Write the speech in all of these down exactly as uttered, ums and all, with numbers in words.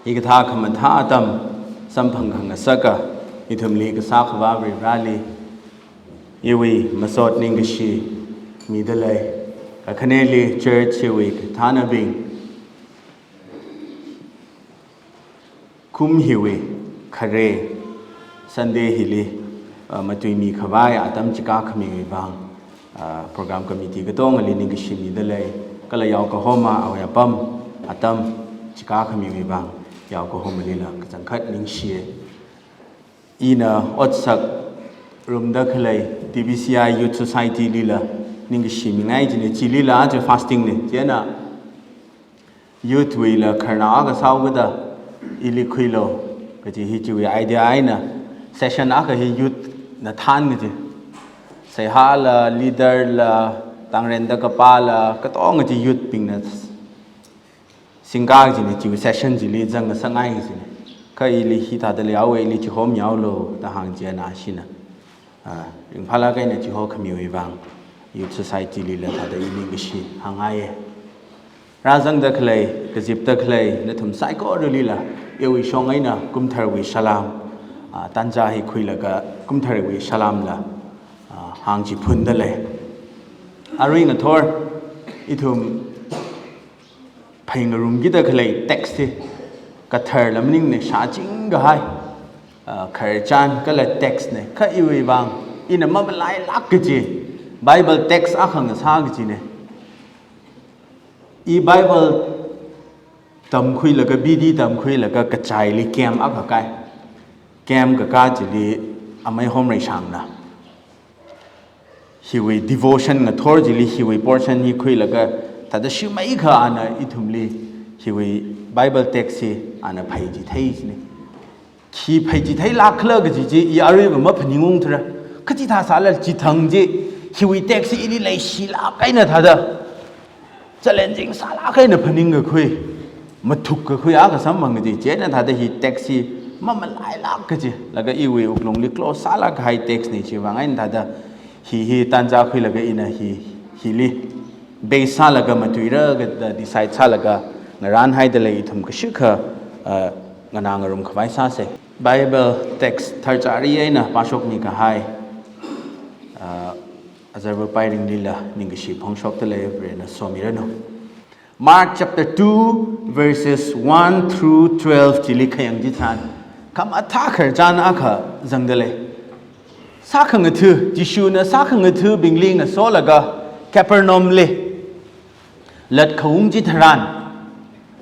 Hikathā khamathā atam samphang khangasaka ithumli kasā Akhava Varivarali iwui masot ningkashi midalei. Kakhaneli church hiwui kathānabing, kum hiwui khare Sunday hili, uh, matuimi khavai atam chika khamiwui vang, uh, program committee katongali ningkashi midalei. Kala yaokahoma awui apam atam chika khamiwui vang yaokahomalila kachangkhat ningshiye. Ina otsak rumda khalei T B C I Youth Society lila ningkashi mingai jine, chilila aja fasting ne. Chieina youth wuila khararnao akha sāhaokada ili khuilo kaji hi chiwui idea eina session akha hi youth na thān kaji. Seihāla, leader la, tangrenda kapāla, katonga chi youth bingna singka jine, chiwui session chili zang ngasakngai jine. Kha ili hithāda leihaowe, ili chihomihao lo da hāng chieina ashina, ah, ringphālāk eina chiho khamiwui vang Youth Society lila thāda i ningkashi hāngngaiye. Rāzangda khalei, kazipda khalei nathum saikoralila iwui shong eina kumtharwui salam, ah, tanja hi khuilaga kumtharwui salamla, ah, hāngchiphundalei. Arui ngathor ithum phāngarumkida khalei text hi katharla maningne, shāching kahai, ah, khararchan kala text ne. Kha iwui vang ina mamalailāk kaji Bible text akha ngasā kajine. I Bible tamkhuilaga, B D tamkhuilaga kachaili camp akha kai. Camp kakā chili amei Homreishangna hiwui devotion ngathor chili hiwui portion hi khuilaga thāda shimeikha ana ithumli hiwui Bible text hi ana phāchithei jine. Khi phāchitheilāk khala kaji chi i aruiva maphaningungthura. Kachithā sālala chithang chi hiwui text hi ili leishilāk eina thāda challenging sālāk eina phaningkakhui, mathukkakhui akha samphang kaji. Chieina thāda hi text hi mamalailāk kaji, laga iwui wuklungli close sālāk kahai text ne. Chiwui vang eina thāda hi hi tanja khuilaga ina hi, hili base sālaga matuira kada decide sālaga ngarānhaidalei ithum kashikha, ah, nganā ngarum khavai sāse. Bible text tharchari eina pāshokmi kahai, ah, Azarva Pairinglila ningkashi phongshokdalei, Varena somiranu. Mark chapter two, verses one through twelve chili khayang chitharan, khamathā khararchan akha zangdalei. Sākhangatha, Jishuna sākhangathābingli ngasolaga Capernaumli latkhaung chitharan,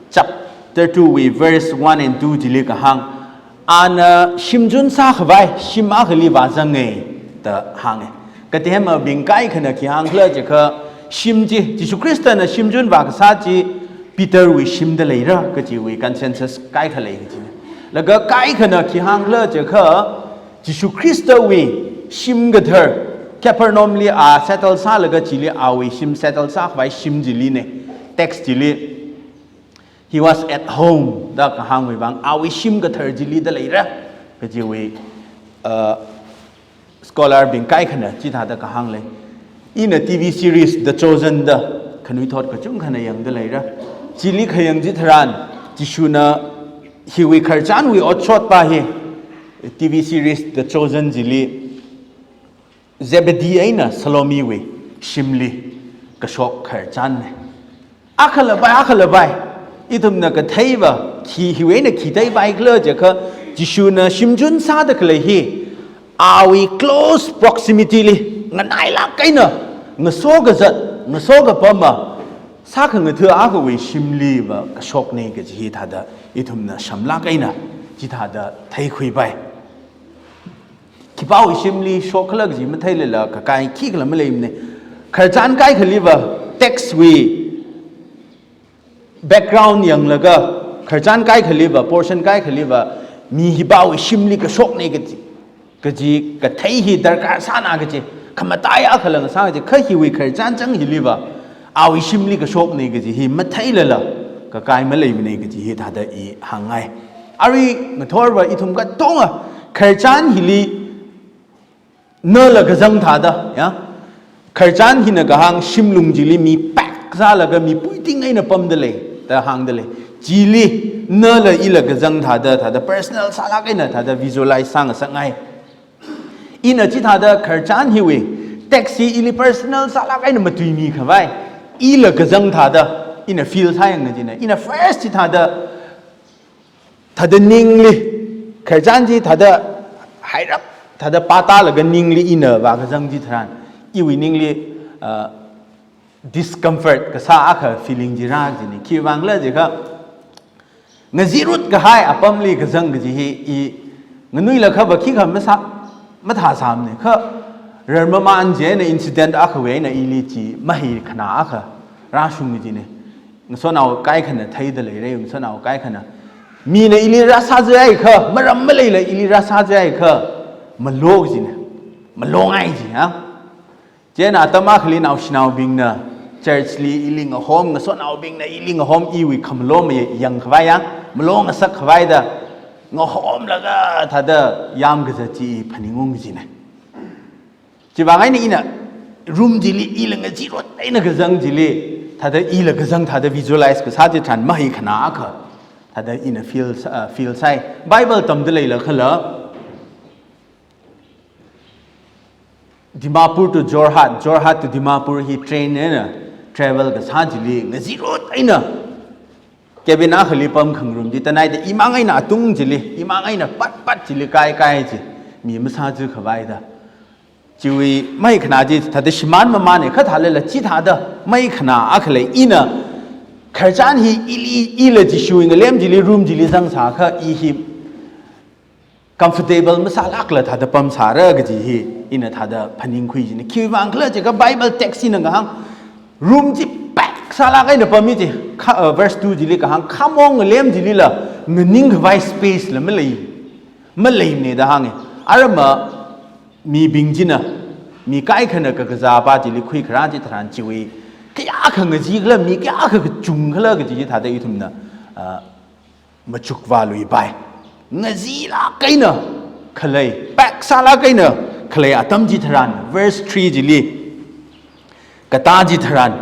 chapter two wui verse one and two chili kahāng, ana shimchun sākhavai shim akhali vāzange da hānge. Kathemabing kaikhana khi hāngkhala jiakha, shim chi, Jishu Khristana shimchun vākasā chi Peterwui shimda leira kajiwui consensus kaikha lei kajine. Laga kaikhana khi hāngkhala jiakha, Jishu Khristawui shim kathar, Capernaumli a settle sālaga chili awui shim settle sākhavai shim chiline. Text chili, "He was at home," da kahāngwui vang, awui shim kathar chili da leira kajiwui, uh, scholar bing kaikhana chithāda kahāng lei. Ina T V series The Chosen da khanuithot kachungkhana yangda leira. Chili khayang chitharan, Jishuna hiwui khararchanwui otshotpa hi, T V series The Chosen chili Zebedee eina Salome wui shimli kashok khararchanne. Akhalapai, akhalapai, ithumna katheiva, khi hiwui eina khi theipaikhala jiakha, Jishuna shimchun sāda khalei hi awui close proximity li nganailāk eina ngaso kazat, ngaso kapama sākhangatha akhawui shimliva kashokne kaji hi thāda ithumna shamlāk eina chithāda theikhuipai. Khipāwui shimli shokkhala kaji matheilala kakai khikhala maleimane. Khararchan kaikhaliva text wui background yanglaga, khararchan kaikhaliva, portion kaikhaliva, mi hipāwui shimli kashokne kaji, kaji kathei hi darkar sāna kaji, khamataiya akhala ngasā kaji, kha hiwui khararchan chang hiliva awui shimli kashokne kaji hi matheilala kakai maleimane kaji hi thāda i hāngngai. Arui ngathorva ithum katonga khararchan hili nala kazang thāda, ya. Khararchan hina kahāng shimlung chili mi pack sālaga mi puiting eina pamda lei da hāngda lei. Chili nala ila kazang thāda, thāda personal sālāk eina thāda visualize sāngasakngai. Ina chithāda khararchan hiwui text hi ili personal sālāk eina matuimi khavai, ila kazang thāda ina feel sāyang kajina. Ina first chithāda, thāda ningli, khararchan chi thāda hairap, thāda pātālaga ningli ina vākazang chitharan, iwui ningli, uh, discomfort kasā akha feeling chi rā kajina. Khiwuivang khala jiakha, ngazirut kahai apamli kazang kaji hi i nganuilakha va khikha masā, mathāsāmana. Kha rarmamān chieina incident akhawui eina ili chi mahai khanā akha rāshung kajina. Ngasotnao kaikhana theida leira, ngasotnao kaikhana. Mina ili rāsāzaiakha, maram maleila ili rāsāzaiakha, malo kajina. Malongai ji, ha? Chieina atam akhali naoshinaobingna church li ili ngahom, ngasotnaobingna ili ngahom, iwui khamalo mayang khavai yang, malongasak khavai da, ngahomlaga thāda yamkazat chi phaningung kajina. Chiwuivang eina ina room chili ila ngazirut eina kazang chili, thāda ila kazang thāda visualize kasā chitharan mahai khanā akha thāda ina feel, uh, feel sāi. Bible tamda leilakhala, Dimapur to Jorhat, Jorhat to Dimapur hi train eina travel kasā chili ngazirut eina cabin akhali pamkhangarum chi tanaida imang eina atung chili, imang eina patpat chili kaikai chi, mi masāzai khavai da. Chiwui mahai khanā chi thāda shimān mamāna, kha thālala chithāda mahai khanā akha lei. Ina khararchan hi ili, ila Jishuwui ngalem chili, room chili zangsākha i hi comfortable masālākla thāda pamsāra kaji hi ina thāda phaningkhui kajina. Khiwuivang khala jiakha Bible text hina kahāng, room chi pack sālāk eina pammi ji. Kha, uh, verse two chili kahāng, khamong ngalem chilila nganing khavai space la malei, maleimana da hānga. Arama mibing china, mi kaikhana kakazā pa chili khuikharā chitharan chiwui kayākha ngazi khala, mi kayākha kachung khala kaji chi thāda ithumna, uh, machukvāluipai. Ngazilāk eina khalei, pack sālāk eina khalei atam chitharan, verse three chili, katā chitharan,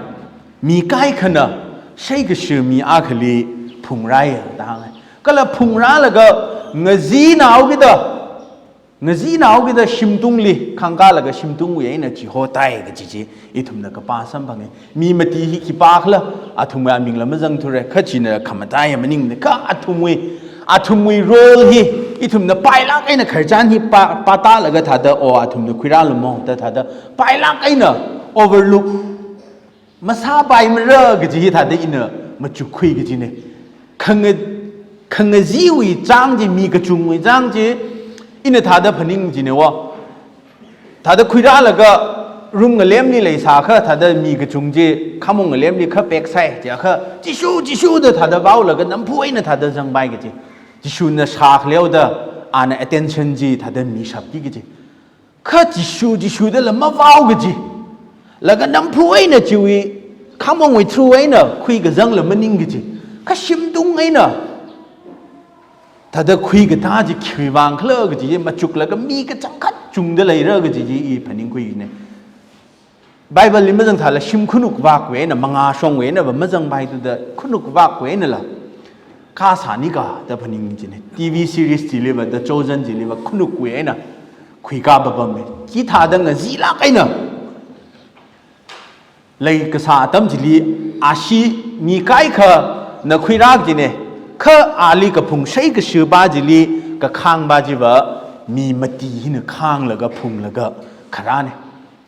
mi kaikhana shaikashu mi akhali phungrāya da hānga. Kala phungrālaga ngazinao kida, ngazinao kida shimtungli khangkālaga shimtungwui eina chihotai kaji chi ithumna kapā samphanga. Mi mati hi khipākhala, athumwui amingla mazangthura, kha china khamataiya maningmana, kha athumwui, athumwui role hi ithumna pailāk eina khararchan hi pā, pātālaga thāda, o athumna khuirālumo da thāda pailāk eina overlook masāpaimara kaji hi thāda ina machukkhui kajina. Khanga, khangaziwui chang chi, mi kachungwui chang chi, ina thāda phaning kajina wo. Thāda khuirālaga room ngalemli leisākha, thāda mi kachung chi khamong ngalemli kha pack sāi, chiakha Jishu, Jishu da thāda vaolaga namphu eina thāda zangpai kaji. Jishuna shākhaleoda ana attention chi thāda mishapki kaji. Kha Jishu, Jishu dala mavao kaji. Laga namphu eina chiwui, khamongwui through eina khuikazangla maning kaji. Kha shimtung eina thāda khuikatā chi khiwuivang khala kaji chi machuklaga mi kachangkhat chungda leira kaji chi i phaningkhuina. Bible li mazangthāla shim khanukvākwui eina, mangā shongwui eina va mazangpaithuda khanukvākwui einala kasānika da phaning kajina. T V series chili va, The Chosen chili va khanukwui eina khuikā papamma. Chithāda ngazilāk eina leikasā atam chili ashi mi kaikhana khuirā kajina, kha ali kaphung shaikashupa chili kakhangpa chiva mi mati hina khanglaga phunglaga kharāna.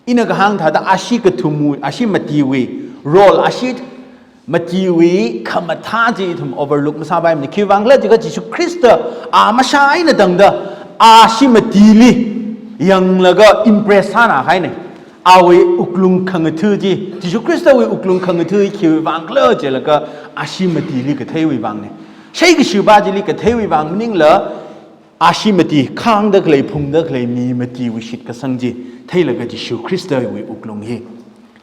Ina kahāng thāda ashi kathumwui, ashi matiwui role, ashi matiwui khamathā chi ithum overlook masāpaimana. Khiwuivang khala jiakha Jishu Khrista a mashā eina tangda ashi matili yanglaga impress sānā kahaina. Awui wuklung khangatha chi, Jishu Khristawui wuklung khangatha hi khiwuivang khala jilaga ashi matili katheiwui vangna. Shaikashupa chili katheiwui vang maningla, ashi mati khangda khalei, phungda khalei mi matiwui shitkasang chi theilaga Jishu Khristawui wuklung hi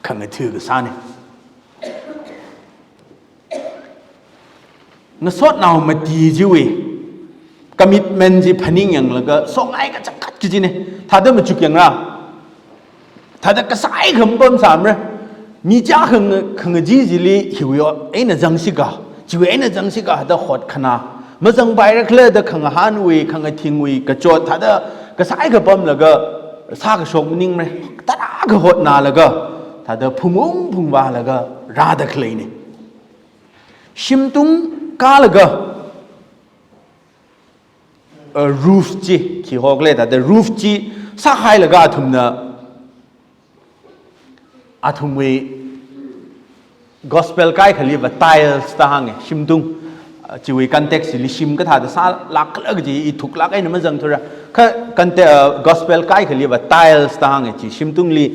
khangatha kasāna. Ngasotnao mati chiwui commitment chi phaningyanglaga songai kachangkhat kajina. Thāda machukyangra. Thāda kasai kham pamsāmara. Mi chiyākha khang-, khangazi chili hiwui eina zangsika. Chiwui eina zangsi kahāda hotkhana, mazangpaira khala da khangahānwui, khangathingwui, kachot thāda kasai kapamlaga sākashok maningmara, tarākha hotnalaga, thāda phungung phungvālaga rāda khaleina. Shimtung kālaga, uh, roof chi, khi hokle thāda roof chi sākahailaga athumna, athumwui gospel kaikhaliva tiles da hānga, shimtung. Uh, chiwui context li shim kathāda sālāk khala kaji i thuklāk eina mazangthura. Kha conte-, uh, gospel kaikhaliva tiles da hānga, chi shimtungli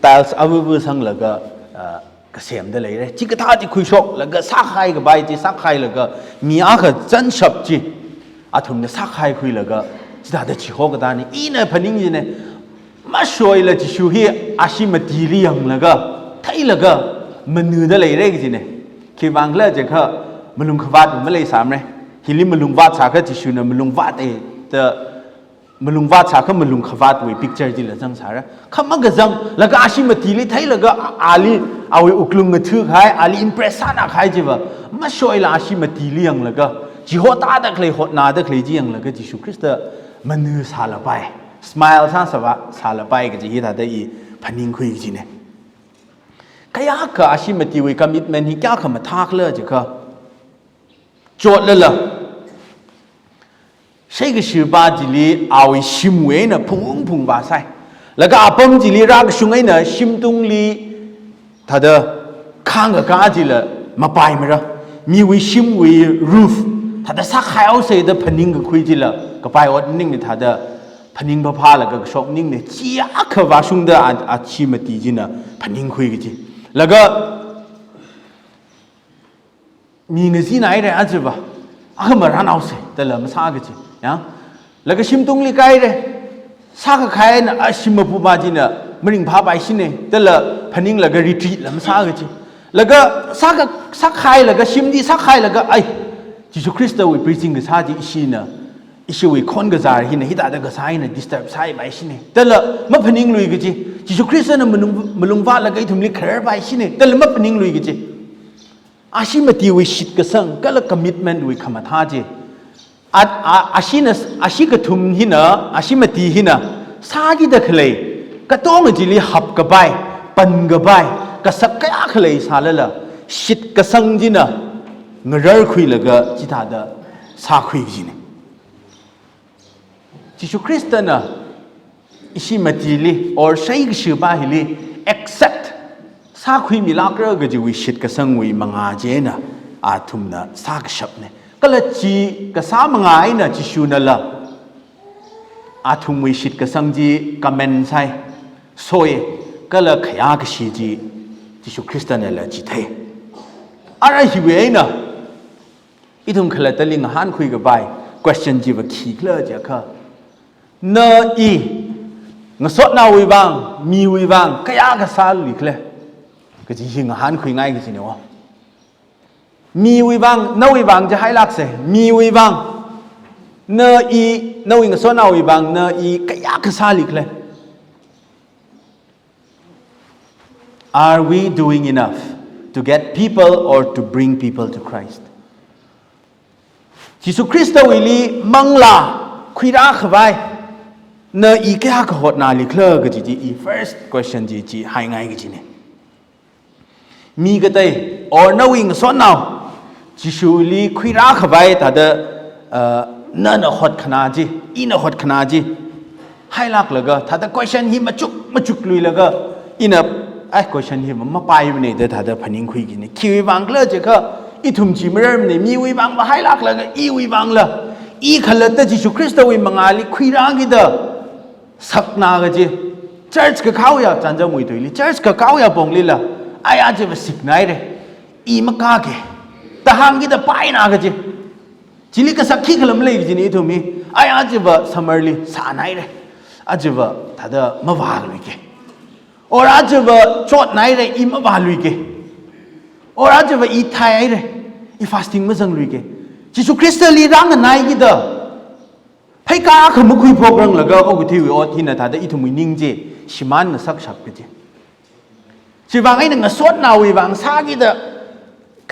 tiles avuvu sanglaga, uh, kasemda leira. Chikathā chi khuishoklaga sākahai kapai chi sākahailaga mi akha zanshap chi athumna sākahaikhuilaga chithāda chihokkatana. Ina phaning china, mashoila Jishu hi ashee matili yanglaga, theilaga, manuda leira kajina. Khiwuivang khala jiakha malungkhavāt maleisāmara. Hili malungvātsākha Jishuna malungvāta da, malungvātsākha malungkhavātwui picture chila zangsāra. Kha makazanglaga ashee matili theilaga a-, ali, awui wuklung ngathakahai, ali impress sānākahai chiva, mashoila ashee matili yanglaga, chihotāda khalei, hotnāda khalei chi yanglaga Jishu Khrista manusālapai, smile sāsāva, sālapai kaji hithāda i phaningkhui kajina. Kayākha ashee matiwui commitment hi kayākha mathākhala jiakha, chotlala, sheikashipā chili awui shimwui eina phungung phungvāsai. Laga apam chili rākashung eina shimtungli thāda khāngkakā chila mapaimara. Miwui shimwui roof thāda sākhaihaosa da phaningkakhui chila kapai ot maningmana, thāda phaning phaphālaga kashok maningmana. Chi akha vāshungda a, ashee mati china phaningkhui kaji. Laga mi ngazin haira aja va, akha marānhaosa dala masā kaji, ya. Laga shimtungli kāhaira, sākakhai eina ashee mapupā china maringphāpaishina dala phaninglaga retreat la masā kaji. Laga sāka-, sākhailaga, shim chi sākhailaga, ai, Jishu Khristawui preaching kasā chi ishina, ishiwui khonkazar hina hithāda kasā hina disturb sāpaishina dala maphaninglui kaji. Jishu Khristana malung, malungvātlaga ithumli khararpaishina dala maphaninglui kaji. Ashee matiwui shitkasang kala commitment wui khamathā chi. A, a, asheena, ashee kathum hina, ashee mati hina sākida khalei, katonga chili hapkapai, pankapai, kasak kayākha leisālala, shitkasang china ngararkhuilaga chithāda sākhui kajina. Jishu Khristana ishi matili or sheikashipā hili accept sākhuimilākra kajiwui shitkasangwui mangā chieina athumna sākashapna. Kala chi kasā mangā eina Jishunala athumwui shitkasang chi kamen sai, soi, kala khayākashi chi Jishu Khristanala chithei. Ara hiwui eina ithum khalattali ngahānkhui kapai question chiva khikhala jiakha, na i ngasotnaowui vang, miwui vang kayākha sāluikhala kaji hi ngahānkhuingai kajina o. Miwui vang, nawui vang jihailāksa, miwui vang, na i, nawui ngasotnaowui vang na i kayākha sāluikhala. Are we doing enough to get people or to bring people to Christ? Jishu Khristawuili manglā khuirākhavai na i kayākha hotnāluikhala kaji chi i first question chi chihaingai kajina. Mi katei or nawui ngasotnao Jishuli khuirākhavai thāda, uh, nana hotkhanā chi, ina hotkhanā chi hailāklaga, thāda question hi machuk machukluilaga, ina, ai, question hi ma, mapaimana da thāda phaningkhui kajina. Khiwui vangkhala jiakha, ithum chi mararmana, miwui vang va hailāklaga, iwui vangla, i khalatta Jishu Khristawui mangāli khuirākida sakna kaji, church kakhaoya, chānjamwui tuili, church kakhaoya ponglila, ai, aja va siknaira, i makāke, da hāngkida paina kaji. Chili kasak khikhala malei kajina ithum hi, ai, aja va summer li sānaira, aja va thāda mavāluike, or aja va chotnaira, i mavāluike, or aja va i thaihaira, i fasting mazangluike. Jishu Khristali rānganaikida pheikā akha makhuiphokranglaga okathuiwui ot hina thāda ithumwui ning chi shimān ngasakshap kaji. Chiwui vang eina ngasotnaowui vang sākida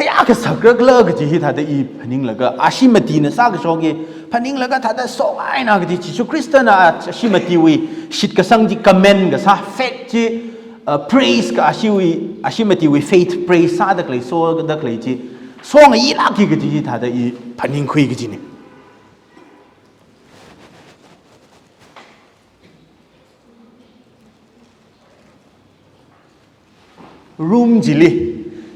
kayākha sakrakhala kaji hi thāda i phaninglaga, ashi matina sākashok hi phaninglaga thāda songaina kaji, Jishu Khristana ashi matiwui shitkasang chi comment kasā, faith chi, uh, praise ka ashiwui, ashi matiwui faith praise sāda khalei, soda khalei chi songayilākki kaji hi thāda i phaningkhui kajina. Room chili,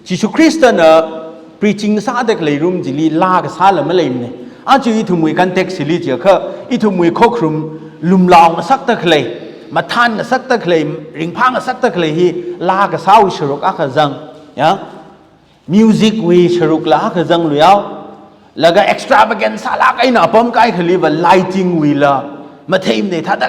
Jishu Khristana preaching sāda khalei room chili laa kasāla maleimana. Aja ithumwui context chili jiakha, ithumwui khokharum lumlao ngasakta khalei, mathān ngasakta khalei, ringphā ngasakta khalei hi laa kasāwui sharuk akha zang, ya? Music wui sharukla akha zangluihao. Laga extravaganza lāk eina apam kaikhaliva lighting wuila matheimana, thāda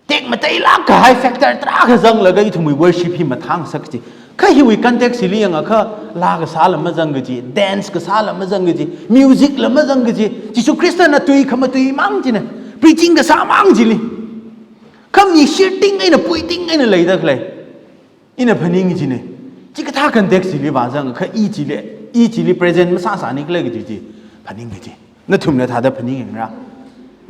tekmateilāk kahai factor tarākha zanglaga ithumwui worship hi mathāngasak chi. Kha hiwui context hili yangakha laa kasāla mazang kaji, dance kasāla mazang kaji, music la mazang kaji, Jishu Khristana tui khamatui mang china, preaching kasā mang chili. Kha mi shirting eina puiting eina leida khalei. Ina phaning kajina. Chikathā context chili vāzangakha i chili, i chili present masāsānikhala kaji chi phaning kaji. Nathumna thāda phaningyanglu.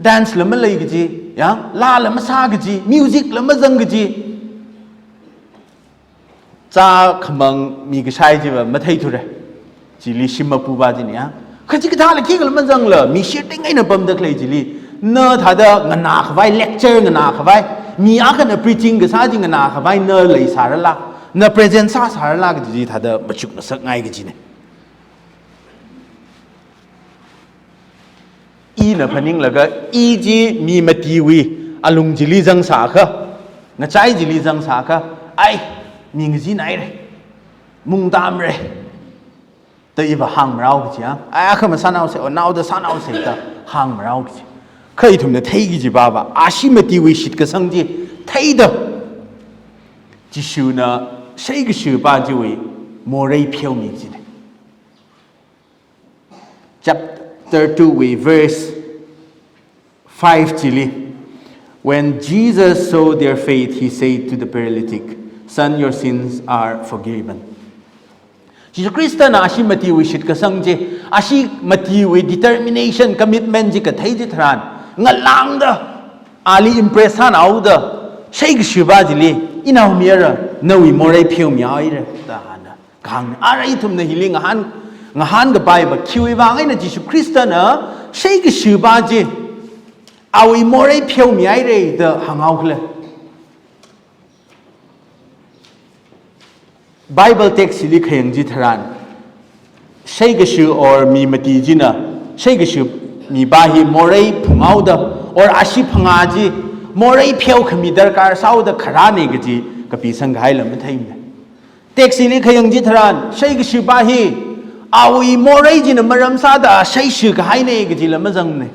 Dance la malei kaji, ya, laala masā kaji, music la mazang kaji. Chā khamang mikashai chiva matheithura. Chili shim mapuva china ya. Kha chikathāla khikhala mazangla, mi shirting eina pamda khalei chili, na thāda nganākhavai, lecture nganākhavai, mi akhana preaching kasā chi nganākhavai na leisārala, na present sāsārala kaji chi thāda machukngasakngai kajina. Ina phaninglaga, i chi mi matiwui alung chili zangsākha, ngachai chili zangsākha, ai, mi ngazin haira, mungtamra da iva hāngmarao kaji ya. Ai, akha masānaosa, o, naoda sānaosa da hāngmarao kaji. Kha ithumna theiki kajiva, ashi matiwui shitkasang chi theida, Jishuna sheikashipa chiwui morei pheomi kajina. Chapter two wui verse five chili, "When Jesus saw their faith, he said to the paralytic, 'Son, your sins are forgiven.'" Jishu Khristana ashi matiwui shitkasang chi, ashi matiwui determination, commitment chi kathei chitharan, ngalāngda, ali impress sānaoda, sheikashipa chili, "Inaomayara, nawui morei pheomihaira," da hānga. Kahāng, ara ithumna hili ngahān, ngahānkapaiva, khiwui vang eina Jishu Khristana sheikashipa chi awui morei pheomihaira da hānghaokhala. Bible text hili khayang chitharan, sheikashi or mi mati china, sheikashi mipa hi morei phunghaoda, or ashi phangā chi morei pheokhami darkar sāhaoda kharāna kaji kapisang kahaila matheimana. Text hili khayang chitharan, sheikashipa hi awui morei china maram sāda sheishikahaina kajila mazangmana.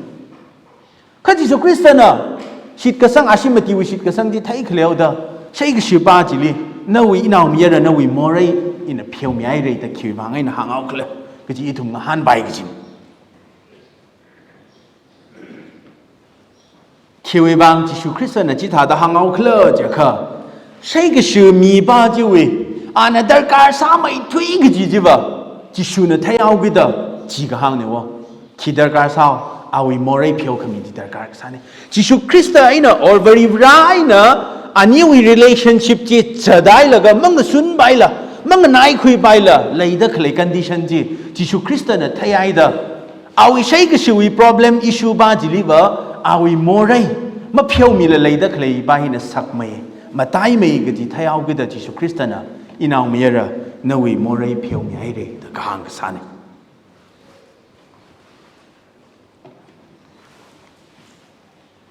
Kha Jishu Khristana shitkasang, ashi matiwui shitkasang chi theikhaleoda, sheikashipa chili, "Nawui, inaomayara, nawui morei ina pheomihaira" da khiwui vang eina hānghaokhala kaji ithum ngahānpai kajina. Khiwui vang Jishu Khristana chithāda hānghaokhala jiakha, sheikashi mipa chiwui, ana darkar sāmeithui kaji chiva Jishuna theihaokida chi kahāngna wo. Khi darkar sāhao, awui morei pheokhami chi darkar kasāna. Jishu Khrista eina or Varivara eina aniwui relationship chi chāthailaga mangasunpaila, manganaikhuipaila leida khalei condition chi Jishu Khristana theihaida, awui sheikashiwui problem issue pa chiliva, awui morei mapheomila leida khaleipa hina sakmei, mataimei kaji theihaokida Jishu Khristana, "Inaomayara, nawui morei pheomihaira" da kahāng kasāna.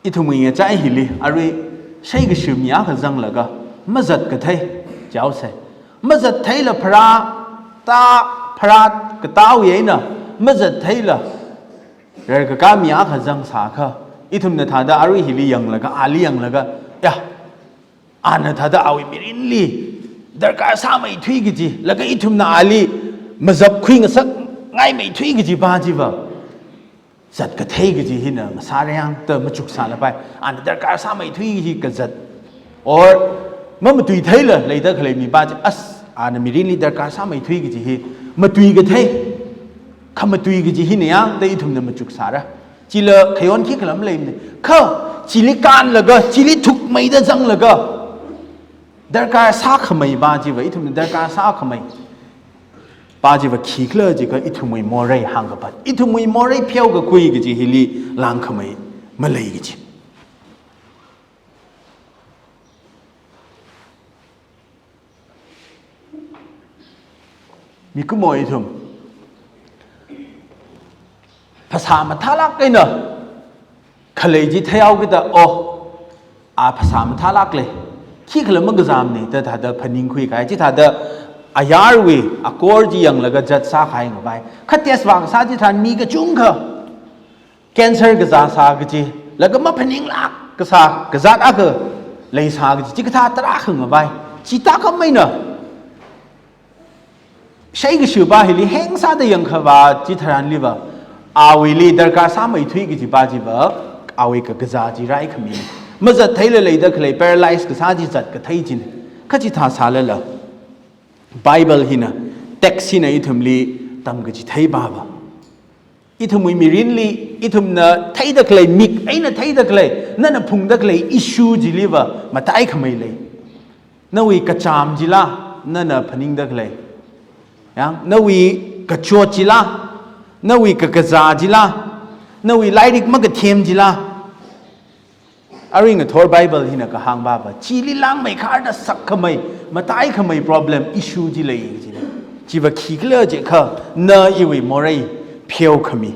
Ithumwui ngachai hili, arui sheikashi mi akha zanglaga, mazat kathei, jihaosa. Mazat theila pharā ta, pharā katāwui eina, mazat theila rarkakā mi akha zangsākha, ithumna thāda arui hili yanglaga, ali yanglaga, ya, ana thāda awui mirinli darkar sāmeithui kaji, laga ithumna ali mazapkhui ngasakngaimeithui kajipa chiva, zat kathei kaji hina ngasārayang da machuksālapai. Ana darkar sāmeithui hi kazat, or mamatui theila leida khalei mipa chi, as, ana mirinli darkar sāmeithui kaji hi matui kathei, khamatui kaji hina ya da ithumna machuk sāra. Chila khayon khikhala maleimana. Kha, chili kānlaga, chili thukmeida zanglaga, darkar sākhamei pa chiva, ithumna darkar sākhamei pa chiva khikhala jiakha ithumwui morei hāngkapat, ithumwui morei pheokakhui kaji hili langkhamei malei kaji. Mikumo ithum phasā mathālāk eina khalei chi theihaokida, oh, a phasā mathālāk lei, khikhala makazāmana da thāda phaningkhui kahai, chithāda ayarwui akor chi yanglaga judge sākahai ngavai. Kha test vākasā chitharan mi kachungkha cancer kazā sā kaji, laga maphaninglāk kasā kazāt akha leisā kaji, chikathā tarākha ngavai. Chithākhamei eina shaikashipa hili heng sāda yangkhavā chitharanliva, awuili darkar sāmeithui kajipa chiva, awui kakazā chi raikhami. Mazattheila leida khalei paralyze kasā chi zatkathei china. Kha chithā sālala, Bible hina, text hina ithumli tamkachithei pava, ithumwui mirinli, ithumna theida khalei, mik eina theida khalei, nana phungda khalei issue chiliva mataikhamei lei. Nawui kachām chila, nana phaningda khalei, ya, nawui kachot chila, nawui kakazā chila, nawui lairik makathem chila, arui ngathor Bible hina kahāng pava, chili langmeikharda sakkhamei, mataikhamei problem, issue chi lei kajina. Chiva khikhala jiakha, na iwui morei pheokhami,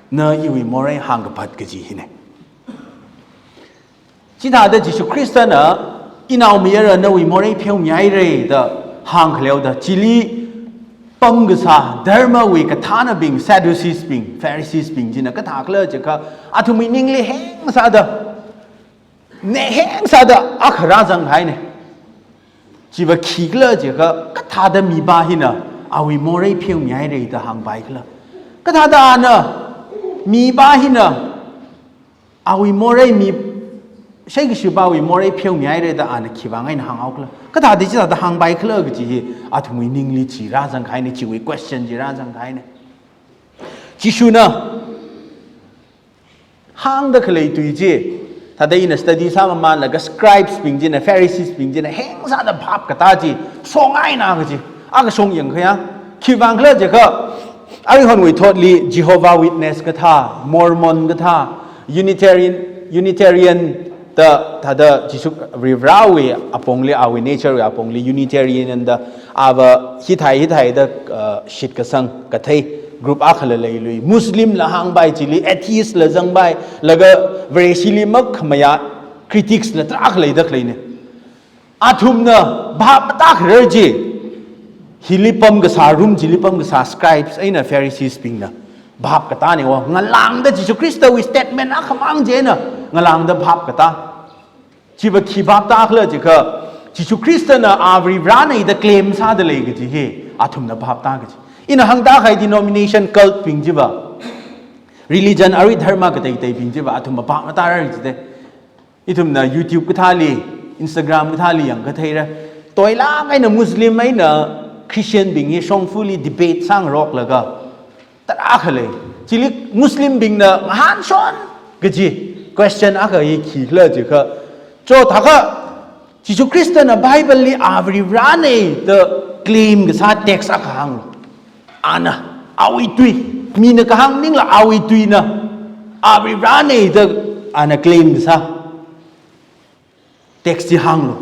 na iwui morei hāngkapat kaji hina. Chithāda Jishu Khristana, "Inaomayara nawui morei pheomihaira," da hāngkhaleoda, chili pamkasā dharmawui kathānabing, Sadducees bing, Pharisees bing china kathākhala jiakha, athumwui ningli heng sāda, ne heng sāda akha rāzanghaina. Chiva khikhala jiakha, kathāda mipa hina awui morei pheomihaira da hāngpaikhala? Kathāda ana, mipa hina awui morei mi, shaikashipawui morei pheomihaira da ana khiwui vang eina hānghaokhala? Kathāda chithāda hāngpaikhala kaji hi athumwui ningli chi rāzangkahaina, chiwui question chi rāzangkahaina. Jishuna hāngda khalei tui chi, thāda ina study sāmamanlaga scribes bing china, Pharisees bing china heng sāda bhap katā chi shong eina kaji, akha shong yangkhaya. Khiwui vangkhala jiakha, arihonwui thotli Jehovah Witness kathā, Mormon kathā, Unitarian, Unitarian da, thāda Jishu Varivarāwui apongli, awui nature wui apongli Unitarian da, ava hithai hithai da, uh, shitkasang kathei group akhala leilui. Muslim la hāngpai, chili atheist la zangpai, laga Vareshili makhamayā critics la tarākha leida khaleina. Athumna bhap matākharar chi, hili pamkasā, room chili pamkasā scribes eina Pharisees bingna bhap katāna, o, ngalāngda Jishu Khristawui statement akhamang china ngalāngda bhap katā. Chiva khi bhap tākhala jiakha, Jishu Khristana a Varivarāna da claim sāda lei kaji hi athumna bhap tā kaji. Ina hāngda kahai denomination, cult bing chiva, religion, arui dharma kateiteibing chiva athumva bhap matārar jida. Ithumna YouTube kathāli, Instagram kathāli yangkatheira. Toilāk eina Muslim eina Christian bing hi shongfali debate sāngaroklaga tarākha lei. Chili Muslim bingna ngahānshon kaji question akha hi khikhala jiakha, cho thākha Jishu Khristana Bible li a Varivarāna da claim kasā text akha hānglu. Ana, awui tui, mina kahāng maningla awui tuina a Varivarāna da ana claim kasā text chi hānglu.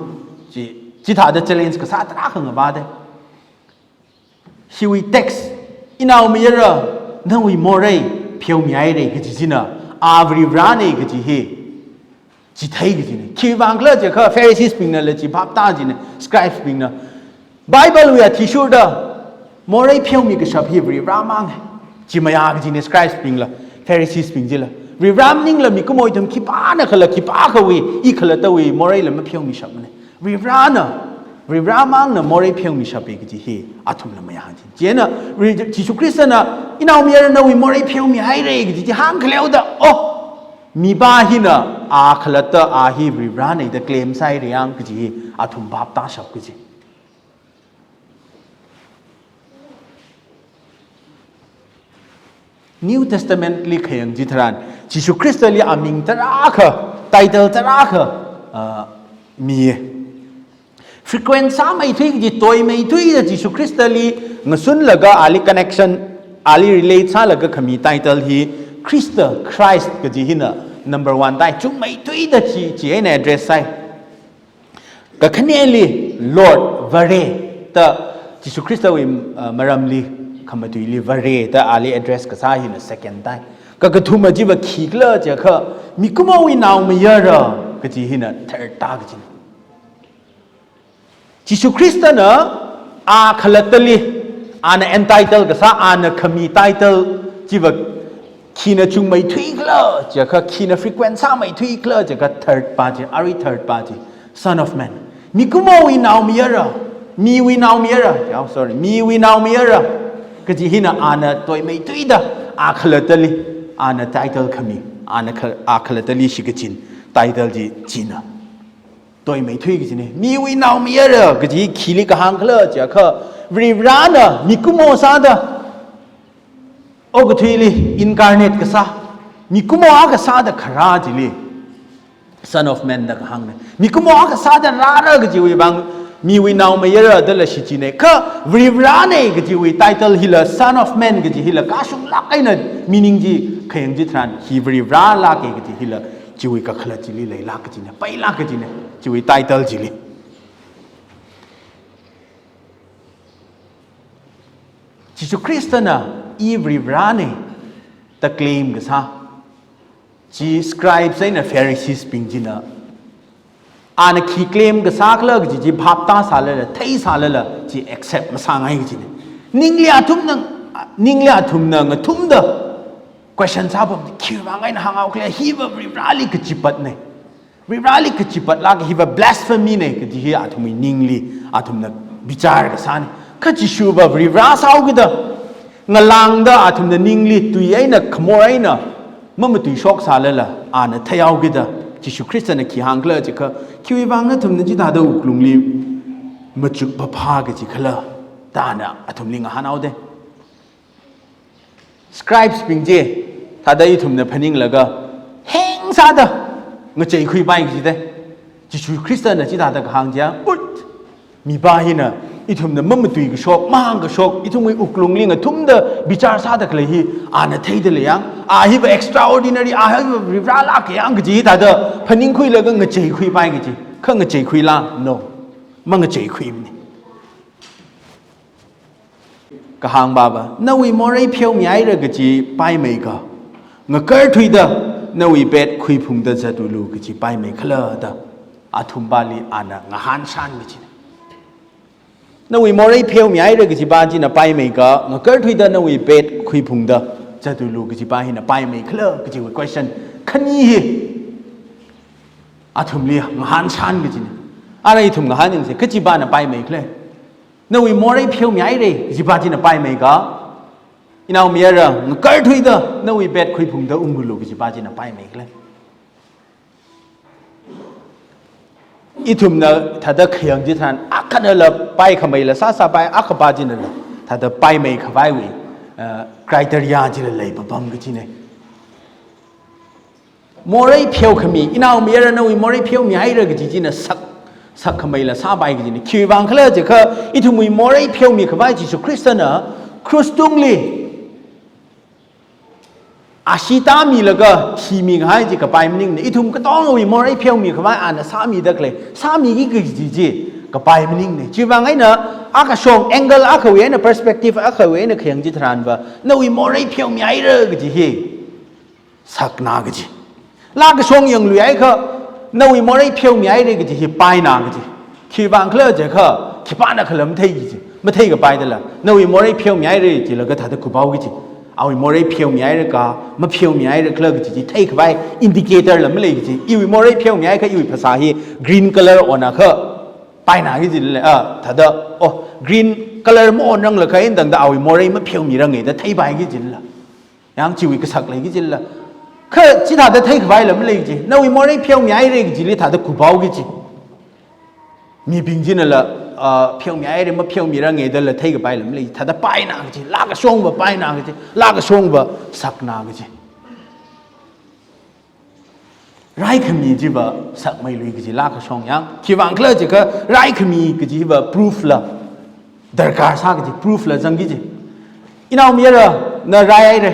Chi, chithāda challenge kasā tarākha ngavāda. Hiwui text, "Inaomayara nawui morei pheomihaira" kaji china a Varivarāna kaji hi chithei kajina. Khiwui vangkhala jiakha Pharisees bingna la chi bhap tā jina, scribes bingna. Bible wui athishurda morei pheomi kashap hi Varivarā mang, chi mayā kajina scribes bingla, Pharisees bing chila. Varivarā maningla mikumo ithum khipānakhala, khipākhawui, i khalattawui moreila mapheomishapmana. Varivarāna, Varivarā mangna morei pheomishapa kaji hi athumla mayā jina. Chieina Vari-, Jishu Khristana, "Inaomayara nawui morei pheomihaira" kaji chi hāngkhaleoda, oh, mipā hina a khalatta a hi Varivarāna da claim sāhaira yang kaji hi athum bhap tāshap kaji. New Testament li khayang chitharan, Jishu Khristali aming tarākha, title tarākha, ah, miya. Frequent sāmeithui kaji toimeithuida Jishu Khristali ngasunlaga ali connection, ali relate sālaga khami title hi Khrista, Christ kaji hina number one tai, chungmeithuida chi, chi eina address sāi. Kakhaneli Lord, Vare da, Jishu Khristawui, uh, maramli khamatuili Vare da ali address kasā hina second tai. Kakathuma chiva khikhala jiakha, mikumowui naomayara kaji hina third ta kajina. Jishu Khristana a khalattali, ana entitle kasā, ana khami title chiva khina chungmeithuikhala jiakha, khina frequent sāmeithuikhala jiakha, third pa chi, ari third pa chi, Son of Man. Mikumowui naomayara, miwui naomayara, oh, sorry, miwui naomayara kaji hina ana toimeithuida a khalattali, ana title khami, ana kha-, a khalattali shikachin title chi china. Toimeithui kajina. Miwui naomayara kaji khili kahāngkhala jiakha, Varivarana mikumo sāda okathuili incarnate kasā, mikumo akha sāda kharā chili Son of Man da kahāngna. Mikumo akha sāda rāra kajiwui vang miwui naomayara dala shichina. Kha Varivarana kajiwui title hila, Son of Man kaji hila kashunglāk eina meaning chi khayang chitharan, hi Varivaralāka kaji hila, chiwui kakhalat chili leilāk kajina, pailāk kajina, chiwui title chili. Jishu Khristana i Varivarana da claim kasā chi scribes eina Pharisees bing china, ana khi claim kasākhala kaji chi bhap tāsālala, theisālala, chi accept masāngai kajina. Ningli athumna, ningli athumna ngathumda question sāpam, khiwui vang eina hānghaokhala, hiva Varivarali kachipatna. Varivarali kachipatlāk, hiva blasphemy na kaji hi athumwui ningli athumna bichar kasāna. Kha Jishuva Varivara sāhaokida, ngalāngda athumna ningli tui eina khamor eina mamatuishoksālala, ana theihaokida, Jishu Khristana khi hāngkhala jiakha, khiwui vang nathumna chithāda wuklungli machuk phāphā kajikhala da ana athumli ngahānhaoda. Scribes bing chi thāda ithumna phaninglaga hengsāda ngacheikhuipai kajida. Jishu Khristana chithāda kahāng chiya, ut, mipā hina ithumna mamatuikashok, mahāngkashok, ithumwui wuklungli ngathumda bichar sāda khalei hi ana theida lei yang, a hiva extraordinary, a hiva Varivaralāka yang kaji thāda phaningkhuilaga ngacheikhuipai kaji. Kha ngacheikhuila? No. Mangacheikhuimana. Kahāng pāva, nawui morei pheomihaira kaji paimeikha, ngakarthuida nawui bed khuiphungda zatulu kaji paimeikhala da athumpāli ana ngahānshān kajina. Nawui morei pheomihaira kaji pā china paimeikha, ngakarthuida nawui bed khuiphungda zatulu kaji pā hina paimeikhala kajiwui question khani hi athumli ngahānshān kajina. Ara ithum ngahānyangsa, kachi pāna paimeikhala? Nawui morei pheomihaira kaji pā china paimeikha, inaomayara ngakarthuida nawui bed khuiphungda ungulu kaji pā china paimeikhala? Ithumna thāda khayang chitharan, akhanala paikhameila sāsāpai, akha pā chinala thāda paimeikhavaiwui, uh, criteria chila leipapam kajina. Morei pheokhami, inaomayara nawui morei pheomihaira kaji china sak, sakkhameila sāpai kajina. Khiwui vangkhala jiakha, ithumwui morei pheomikhavai Jishu Khristana krus tungli ashee tāmilaga thimikahai chi kapai maningna. Ithum katongawui morei pheomikhavai ana sāmida khalei, sāmiki kaji chi kapai maningna. Chiwui vang eina akashong angle akhawui eina, perspective akhawui eina khayang chitharanva, nawui morei pheomihaira kaji hi sakna kaji. Laa kashong yangluiakha, nawui morei pheomihaira kaji hi paina kaji. Khiwui vangkhala jiakha, khipānakhala matheiki kaji, matheikapai dala. Nawui morei pheomihaira jilaga thāda kuphaoki kaji. Awui morei pheomihaira ka, mapheomihaira khala kaji chi theikhavai indicator la maleiki kaji. Iwui morei pheomihaikha iwui phasā hi green color onakha painaki kajila, ah, thāda, oh, green color maonranglakha eina tangda awui morei mapheomirange da theipaiki kajila. Yang chiwui kasak leiki kajila. Kha chithāda theikhavaila maleiki kaji. Nawui morei pheomihaira kajili thāda kuphaoki kaji. Mibing chinala ah, pheomihaira, mapheomirange dala theikapai lam lei, thāda paina kaji, laa kashongva paina kaji, laa kashongva sakna kaji. Raikhami chiva sakmeilui kaji laa kashong yang. Khiwuivang khala jiakha raikhami kajiva proof la darkar sā kaji, proof la zangki kaji. Inaomayarana raihaira,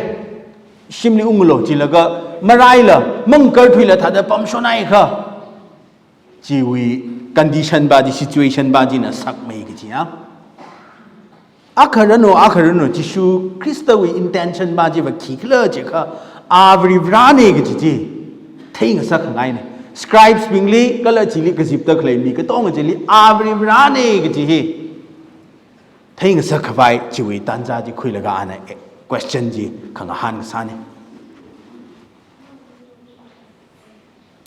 shimli unglu jilaga maraila, mangakarthuila thāda pamshonhaiakha, chiwui condition pa chi, situation pa china sakmei kaji yang. Akha ranu, akha ranu, Jishu Khristawui intention pa chiva khikhala jiakha, a Varivarāna kaji chi theingasak khangaina. Scribes bingli kala chili kazipda khalei mi katonga chili a Varivarāna kaji hi theingasak khavai chiwui tanja chi khuilaga ana question chi khangahān kasāna.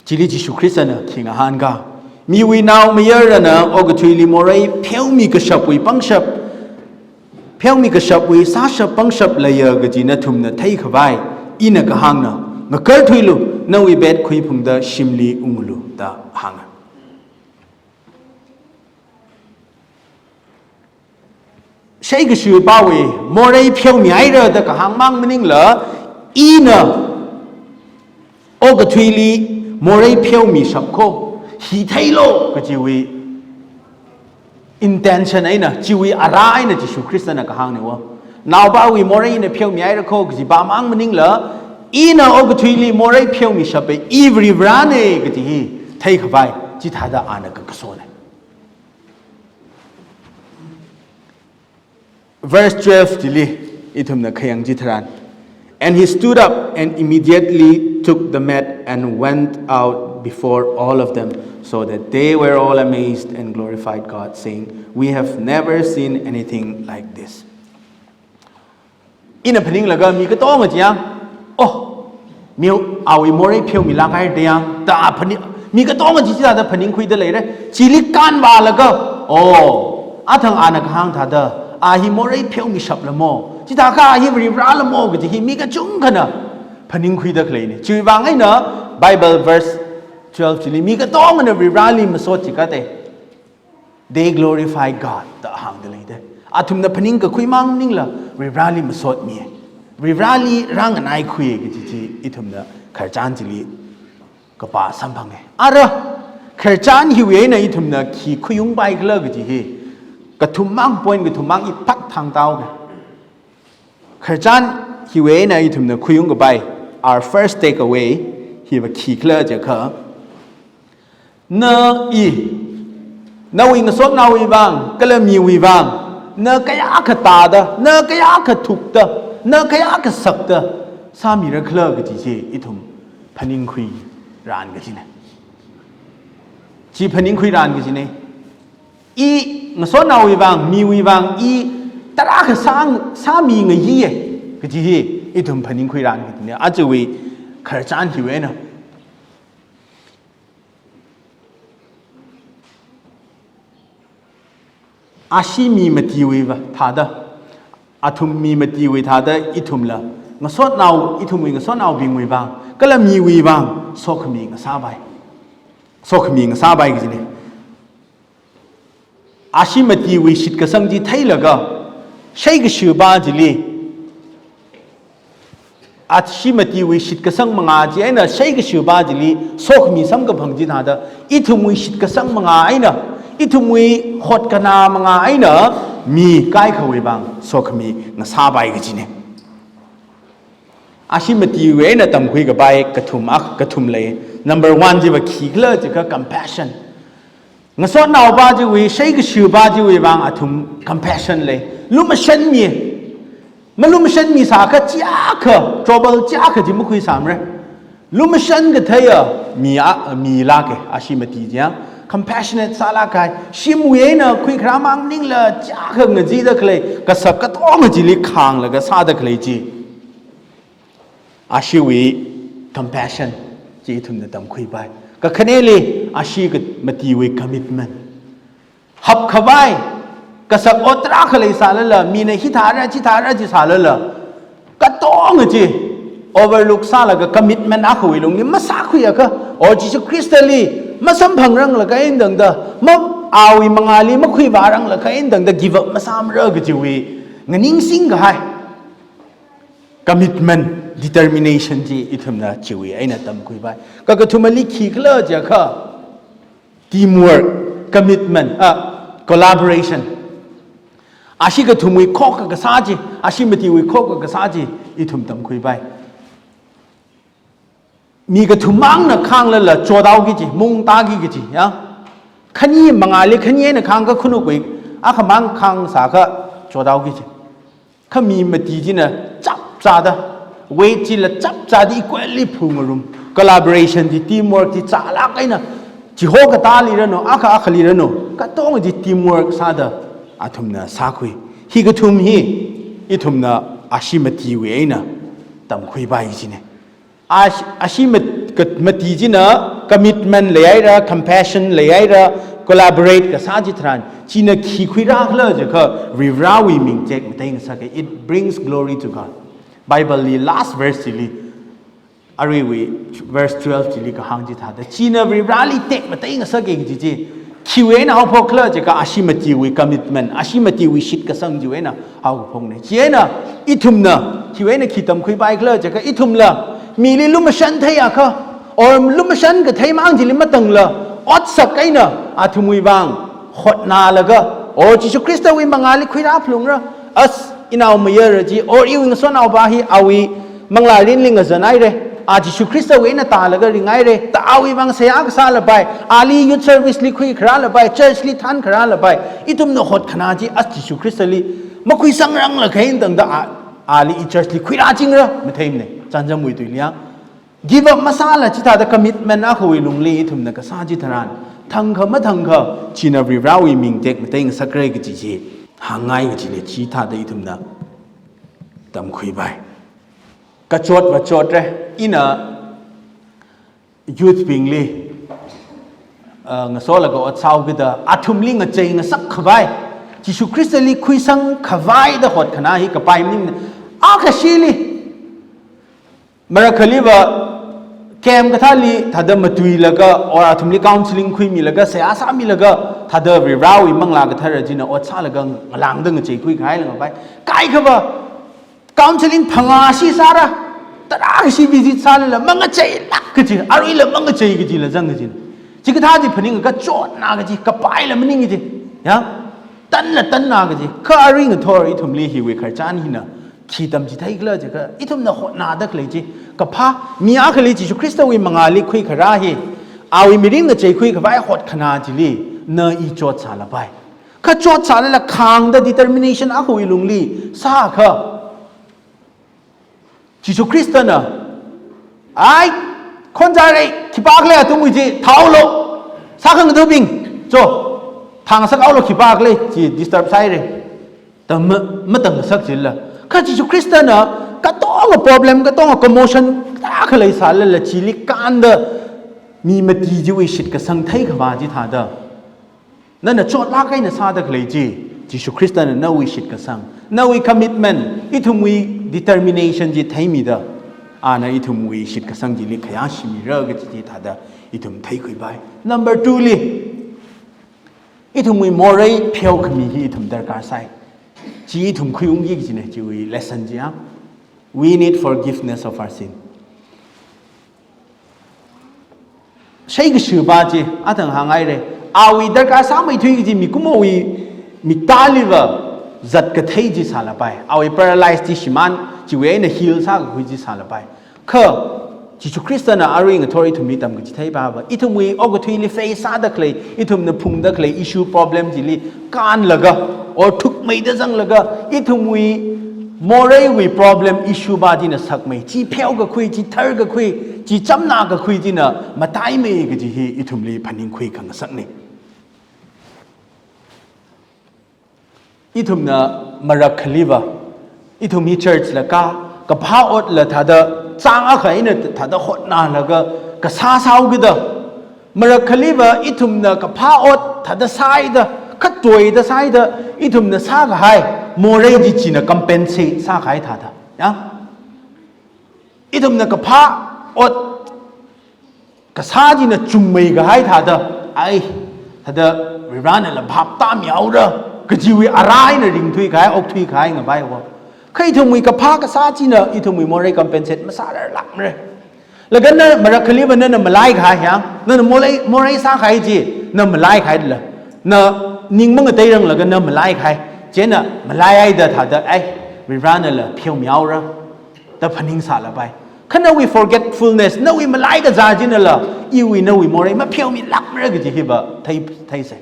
Chili Jishu Khristana khi ngahānkhala, miwui naomayarana okathuili morei pheomi kashapwui pangshap, pheomi kashapwui sāshap pangshap leiya kaji nathumna theikhavai ina kahāngna, ngakarthuilu, nawui bed khuiphungda shimli unglu da hānga. Sheikashipawui morei pheomihaira da kahāng mang maningla, ina okathuili morei pheomishap kho, hi theilu kajiwui intention eina, chiwui ara eina Jishu Khristana kahāngna wo. Naopawui morei ina pheomihaira kho kaji pa mang maningla, ina okathuili morei pheomishapa i Varivarāna kaji hi theikhavai chithāda ana kakasona. Verse twelve chili ithumna khayang chitharan, "And he stood up and immediately took the mat and went out before all of them, so that they were all amazed and glorified God, saying, 'We have never seen anything like this.'" Ina phaninglaga mi katonga chi yang, "Oh, mi awui morei pheomilākhaira de yang," da phani-, mi katonga chi chithāda phaningkhuida leira. Chili kānvālaga, "Oh, athang ana kahāng thāda, a hi morei pheomishapla mo. Chithākha a hi Varivarāla mo," kaji hi mi kachungkhana phaningkhuida khaleina. Chiwuivang eina Bible verse twelve chili mi katongana Varivarāli masot chikate, "They glorified God," da hāngda leida. Athumna phaningkakhui mang maningla Varivarāli masotmi, Varivarāli rānganaikhui kaji chi ithumna khararchan chili kapā samphanga. Ara, khararchan hiwui eina ithumna khi khuiungpai khala kaji hi kathummang, point kathummang i phat thangtaoga. Khararchan hiwui eina ithumna khuiungkapai, our first takeaway hiva khikhala jiakha, na i, nawui ngasotnaowui vang, kala miwui vang, na kayākha tāda, na kayākha thukda, na kayākha sakda sāmira khala kaji chi ithum phaningkhuiran kajina. Chi phaningkhuiran kajina. I ngasotnaowui vang, miwui vang i tarākha sā, sāmingayiya kaji hi ithum phaningkhuiran kajina. Ajawui khararchan hiwui eina ashi mi matiwui va thāda, athum mi matiwui thāda ithumla ngasotnao, ithumwui ngasotnaobingwui vang, kala miwui vang sokhami ngasāpai. Sokhami ngasāpai kajina. Ashi matiwui shitkasang chi theilaga, sheikashipa chili, ashi matiwui shitkasang mangā chi eina sheikashipa chili sokhami samkaphang chi thāda, ithumwui shitkasang mangā eina, ithumwui hotkanā mangā eina mi kaikhawui vang sokhami ngasāpai kajina. Ashi matiwui eina tamkhuikapai kathum ak-, kathum lei. Number one chiva khikhala jiakha compassion. Ngasotnaopa chiwui, sheikashipa chiwui vang athum compassion lei. Lumashanmi. Malumashanmisākha chiyākha, trouble chiyākha chi makhuisāmara. Lumashan katheiya mi a, milāka, ashi mati chi ya. Compassionate sālākhai. Shimwui eina khuikharā mang maningla chiyākha ngazida khalei, kasak katonga chili khānglaga sāda khalei chi. Ashiwui compassion chi ithumna tamkhuipai. Kakhaneli ashi ka-, matiwui commitment. Hapkhavai, kasak ot tarākha leisālala, mina hithāra, chithāra, chisālala, katonga chi overlook sālaga commitment akhawui lungli masākhuiakha, or Jishu Khristali masamphangranglaga eina tangda, ma, awui mangāli makhuivāranglakha eina tangda give up masāmara kajiwui nganingsing kahai commitment, determination chi ithumna chiwui eina tamkhuipai. Kakathumali khikhala jiakha teamwork, commitment, ah, collaboration. Ashi kathumwui khokkha kasā chi, ashi matiwui khokkha kasā chi ithum tamkhuipai. Mi kathum mangna khānglala chothaoki kaji, mungtāki kaji, ya. Khani mangāli khani eina khāngakha khanukwui akhamang khāngsākha chothaoki kaji. Kha mi mati china chapchāda, weight chila chapchāda equally phungarum. Collaboration chi, teamwork chi chālāk eina, chiho katāli ranu, akha akhali ranu, katonga chi teamwork sāda athumna sākhui. Hi kathum hi ithumna ashi matiwui eina tamkhuipai kajina. Ash-, ashi mat-, kat-, mati china commitment leihaira, compassion leihaira, collaborate kasā chitharan, china khi khuirākhala jiakha Varivarāwui ming tekmateingasaka. It brings glory to God. Bible li last verse chili, aruiwui verse twelve chili kahāng chithāda, china Varivarāli tekmateingasaka kaji chi, khiwui eina haophokkhala jiakha ashi matiwui commitment, ashi matiwui shitkasang chiwui eina haokaphokna. Chieina ithumna, chiwui eina khi tamkhuipaikhala jiakha ithumla, mili lumashan theiakha, or lumashan kathei mang chili matangla, otsak eina athumwui vang hotnālaga, or Jishu Khristawui mangāli khuirāphalungra, as inao mayara chi, or iwui ngasotnaopa hi awui manglā mirinli ngazanhaira, a Jishu Khristawui eina tālaga ringhaira, da awui vang seihā kasālapai, ali youth service li khuikharālapai, church li thānkharālapai, ithumna hotkhana chi as Jishu Khristali makhuisangranglakha eina tangda a, ali i church li khuirāchingra matheimana, chānjamwui tuili ya. Give up masāla chithāda commitment akhawui lungli ithumna kasā chitharan, thangkha mathangkha china Varivarāwui ming tekmateingasakra kaji chi hāngngai kajina, chithāda ithumna tamkhuipai. Kachot vachotra, ina youth bingli, uh, ngasolaga ot sāhaokida, athumli ngacheingasak khavai, Jishu Khristali khuisang khavaida hotkhana hi kapai maningmana. Akhashili, marakhaliva camp kathāli thāda matuilaga, or athumli counseling khuimilaga, seihā sāmilaga, thāda Varivarāwui Manglā Kathara china ot sālaga ngalāngda ngacheikhui kahai lāngpai. Kaikhava counseling phangā shi sāra, tarākha shi visit sālala, mangacheilāk kaji, aruila mangachei kajila zang kaji. Chikathā chi phaningakha chotna kaji, kapaila maning kaji. Ya? Tanla tanna kaji. Kha arui ngathor ithumli hiwui khararchan hina khi tamchitheikhala jiakha, ithumna hotnāda khalei chi, kaphā, mi akhali Jishu Khristawui mangāli khuikharā hi, awui mirin ngacheikhui khavai hotkhana chili, na i chot sālapai. Kha chot sālala khāngda determination akhawui lungli sākha, Jishu Khristana, ai, khonzarei, khipākhala athumwui chi, thāhaolu, sākhangathabing, cho, thāngasak haolu, khipākhala chi disturb sāhaira, da ma-, matangasak chila. Kha Jishu Khristana, katonga problem, katonga commotion, tarākha leisālala chili kānda, mi mati chiwui shitkasang theikhavā chithāda, nana chotlāk eina sāda khalei chi, Jishu Khristana nawui shitkasang, nawui commitment, ithumwui determination chi theimida, ana ithumwui shitkasang chili khayāshimira kaji chi thāda ithum theikhuipai. Number two li, ithumwui morei pheokhami hi ithum darkar sai. Chi ithum khuiungki kajina, chiwui lesson chi ya. We need forgiveness of our sin. Sheikashipa chi, athang hānghaira. Awui darkar sāmeithui kaji mikumowui miktāliva zat kathei chi sālapai. Awui paralyze chi shimān, chiwui eina heal sākakhui chi sālapai. Kha, Jishu Khristana arui ngathor ithumli tamkachitheipa va, ithumwui okathuili face sāda khalei, ithumna phungda khalei issue problem chili kānlaga, or thukmeida zanglaga, ithumwui moreiwui problem issue pa china sakmei, chi pheokakhui, chi tharkakhui, chi chamnākakhui china mataimei kaji hi ithumli phaningkhui khangasakna. Ithumna marakkhaliva, ithum hi church la kā, kaphā otla thāda, chang akha eina thāda hotnālaga, kasā sāhaokida, marakkhaliva ithumna kaphā ot thāda sāhaida, khattoida sāhaida, ithumna sākahai morei chi china compensate sākahai thāda. Ya? Ithumna kaphā ot kasā china chungmeikahai thāda, ai, Thāda Varivarānala bhap tāmihaora kajiwui arai eina ringthuikahai, okthuikahai ngavaiwo. Kha ithumwui kaphā kasā china ithumwui morei compensate masārarlākmara. Laga na marakhaliva nana malaikahai yang, nana morei, morei sākahai chi, na malaikahaila, na ning mangateiranglaga na malaikahai, chieina malaihaida thāda, ai, Varivarānala pheomihaora da phaningsālapai. Kha nawui forgetfulness, nawui malaikazā chinala, iwui nawui morei mapheomilākmara kaji hiva thei, theisei.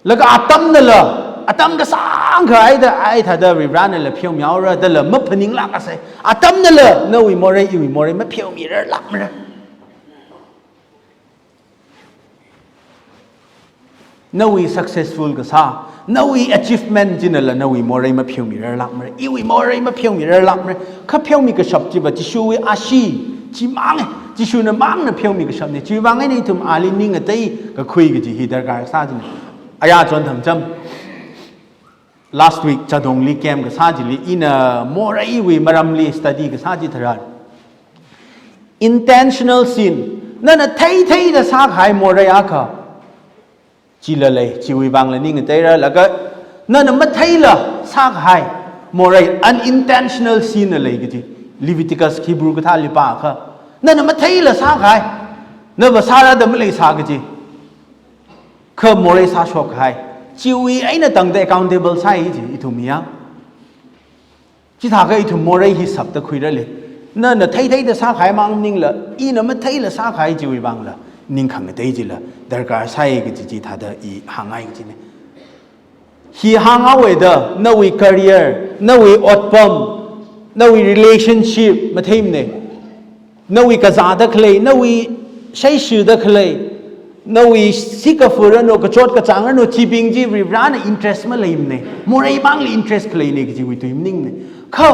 Laga atamnala, atam kasāngkha haida, ai thāda Varivarānala pheomihaora dala maphaninglākasei. Atamnala, nawui morei, iwui morei mapheomirarlākmara. Nawui successful kasā, nawui achievement chinala nawui morei mapheomirarlākmara, iwui morei mapheomirarlākmara. Kha pheomikashap chiva Jishuwui ashee chimang, Jishuna mangna pheomikashapna. Chiwuivang eina ithum ali ningatei kakhui kaji hi darkar sā china. Aya chon thangcham. Last week Chadongli camp kasā chili ina moreiwui maramli study kasā chitharan, intentional sin, nana theitheida sākahai morei akha chila lei, chiwuivangla ningateira, laga nana matheila sākahai morei, unintentional sin la lei kaji. Leviticus Hebrew kathāli pākha, nana matheila sākahai, nava sārada maleisā kaji. Kha morei sāshokkahai, chiwui eina tangda accountable sāi ji ithum ya. Chithākha ithum morei hi sapda khuirale. Nana theitheida sākahai mang maningla, ina matheila sākahai chiwuivangla ning khangatei chila darkar sāi kaji chithāda i hāngngai kajina. Hi hānghaoda nawui career, nawui otpam, nawui relationship matheimana. Nawui kazāda khalei, nawui shaishida khalei, nawui sikafu ranu, kachot kachāng ranu, chibing chi Varivarāna interest maleimana. Morei mangli interest khaleina kajiwui tui maningmana. Kha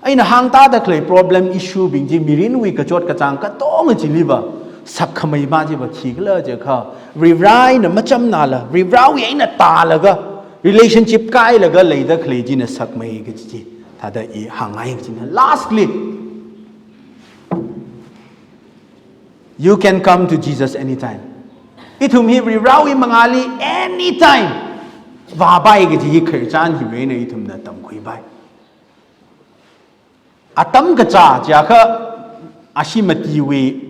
eina hāngtāda khalei problem issue bing chi mirinwui kachot kachāng katonga chiliva sakkhamei ma chiva khikhala jiakha, Varivarā eina machamnala, Varivarāwui eina tālaga, relationship kailaga leida khalei china sakmei kaji chi thāda i hāngngai kajina. Lastly, you can come to Jesus anytime. Ithum hi Varivarāwui mangāli anytime vāpai kaji hi khararchan hiwui eina ithumna tamkhuipai. Atam kachā chiakha ashee matiwui,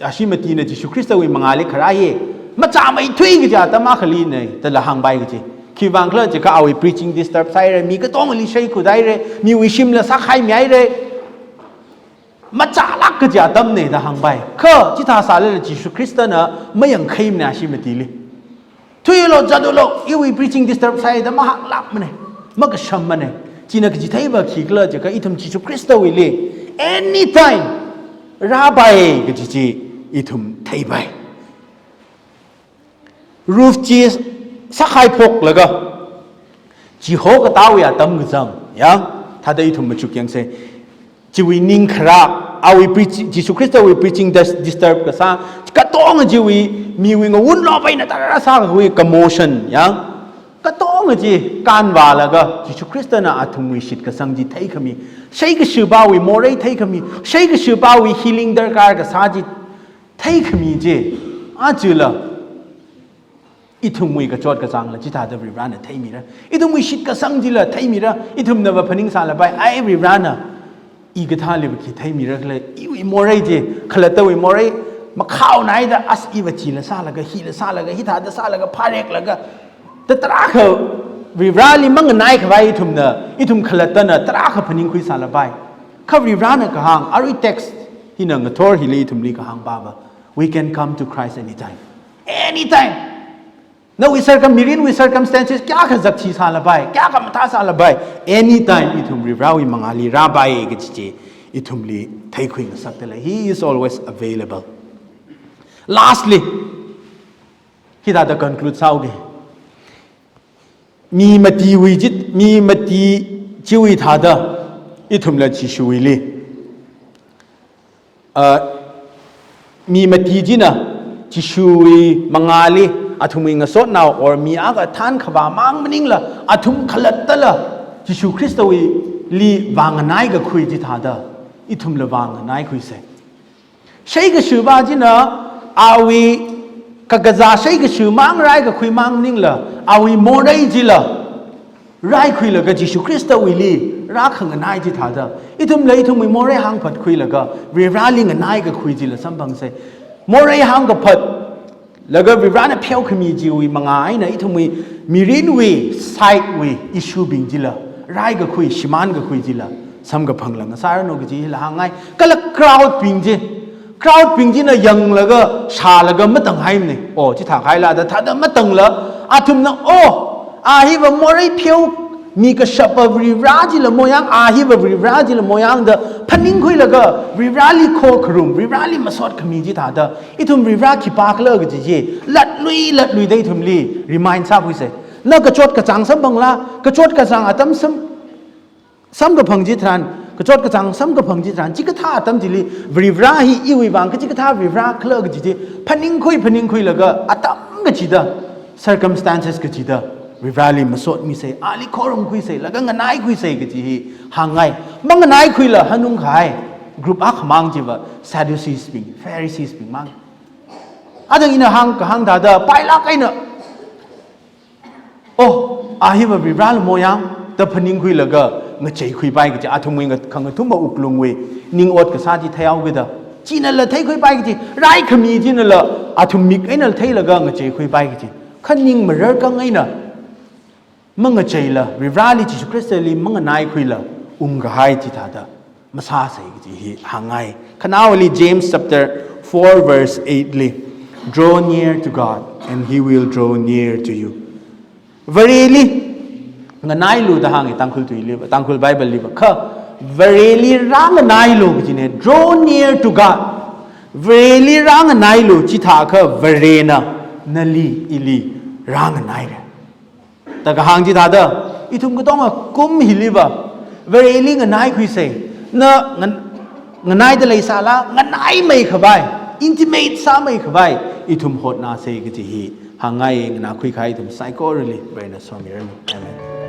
ashee matina Jishu Khristawui mangāli kharā hi machāmeithui kaji atam akhalina dala hāngpai kaji. Khiwuivang khala jiakha awui preaching disturb sāhaira, mi katongali shaikhut haira, miwui shimla sākhaimihaira. Machālāk kaji atamna da hāngpai. Kha chithā sālala Jishu Khristana mayangkhaimana ashee matili. Thuilu, zatlu, iwui preaching disturb sāi da mahānglākmana, makashammana. China kaji theiva khikhala jiakha ithum Jishu Khristawuili anytime rāpai kaji chi ithum theipai. Roof chi sākhaiphoklaga, chi hokatawui atam kazang, ya, thāda ithum machuk yangsei. Chiwui ningkharā, awui preach-, Jishu Khristawui preaching dis-, disturb kasā, katonga chiwui, miwui ngawun lop eina tarāra sākhui commotion, ya. Katonga chi kanvālaga, Jishu Khristana athumwui shitkasang chi theikhami, shaikashipāwui morei theikhami, shaikashipāwui healing darkar kasā chi theikhami chi, ajala ithumwui kachot kachāngla chithāda Varivarāna theimira. Ithumwui shitkasang chila theimira. Ithumnava phaningsālapai, ai Varivarāna i kathāliva khi theimira khala, iwui morei chi, khalattawui morei, makhaonaida as iva chila sālaga, hila sālaga, hithāda sālaga, phāreklaga, da tarākha Varivarāli manganai khavai ithumna, ithum khalattana tarākha phaningkhuisālapai. Kha Varivarāna kahāng, arui text hina ngathor hili ithumli kahāng pāva, we can come to Christ anytime. Anytime. Nawui circum-, mirinwui circumstances kayākha zakchi sālapai, kayākha mathā sālapai, anytime ithum Varivarāwui mangāli rāpai kaji chi ithumli theikhui ngasakdalei. He is always available. Lastly, hithāda conclude sāuge. Mi matiwui chi, mi mati chiwui thāda ithumla Jishuwuili, ah, mi mati china Jishuwui mangāli athumwui ngasotnao or mi akha thānkhavā mang maningla athum khalattala Jishu Khristawuili vānganai kakhui chithāda ithumla vānganaikhuisei. Shaikashipā china awui kakazā shai kashu mang, rai kakhui mang maningla, awui morei chila raikhuilaga Jishu Khristawuili rākhanganai chithāda, ithumla ithumwui morei hāngphatkhuilaga Varivarali nganai kakhui chila samphangsei. Morei hāngkaphat laga Varivarana pheokhami chiwui mangā eina ithumwui mirinwui side wui issue bing chila raikakhui, shimānkakhui chila samkaphangla ngasāranu kaji hila hāngngai. Kala crowd bing chi, crowd bing china yanglaga shālaga matanghaimane. Oh, chithākhaila da thāda matangla, athumna, oh, a hiva morei pheomi kashapa Varivara chila moyang, a hiva Varivara chila moyang da phaningkhuilaga Varivarali khokharum, Varivarali masotkhami chithāda ithum Varivara khipākhala kaji chi latlui latluida ithumli remind sākhuisei. Na kachot kachāng samphangla, kachot kachāng atam sam, samkaphang chitharan, kachot kachāng samkaphang chitharan, chikathā atam chili Varivara hi iwui vang kachikathā Varivarakhala kaji chi phaningkhui phaningkhuilaga atam kachida, circumstances kachida Varivarali masotmisei, ali khorumkhuisei, laga nganaikhuisei kaji hi hāngngai. Manganaikhuila hanungkahai group akhamang chiva Sadducees bing, Pharisees bing mang. Athang ina hāng kahāng thāda pailāk eina, oh, a hiva Varivarala moyang da phaningkhuilaga ngacheikhuipai kaji, athumwui nga-, khangathumma wuklungwui ning ot kasā chi theihaokida, chinala theikhuipai kaji, raikhami chinala athum mik einala theilaga ngacheikhuipai kaji, kha ning mararkang eina mangacheila, Varivarali Jishu Khristali manganaikhuila ungkahai chithāda masāsei kaji hi hāngngai. Khanaowali James chapter four verse eight li, "Draw near to God and he will draw near to you." Vareli nganailu da hāngi Tangkhul tuiliva, Tangkhul Bible liva. Kha Vareli rānganailu kajine, draw near to God. Vareli rānganailu, chithākha Varena nali ili rānganaire. Da kahāng chithāda, ithum katonga kum hiliva Vareli nganaikhuisei, na ngan-, nganaida leisāla, nganaimeikhavai, intimate sāmeikhavai ithum hotnāsei kaji hi hāngngai. Nganākhuikahai ithum saikorali Varena somiranu. Amen.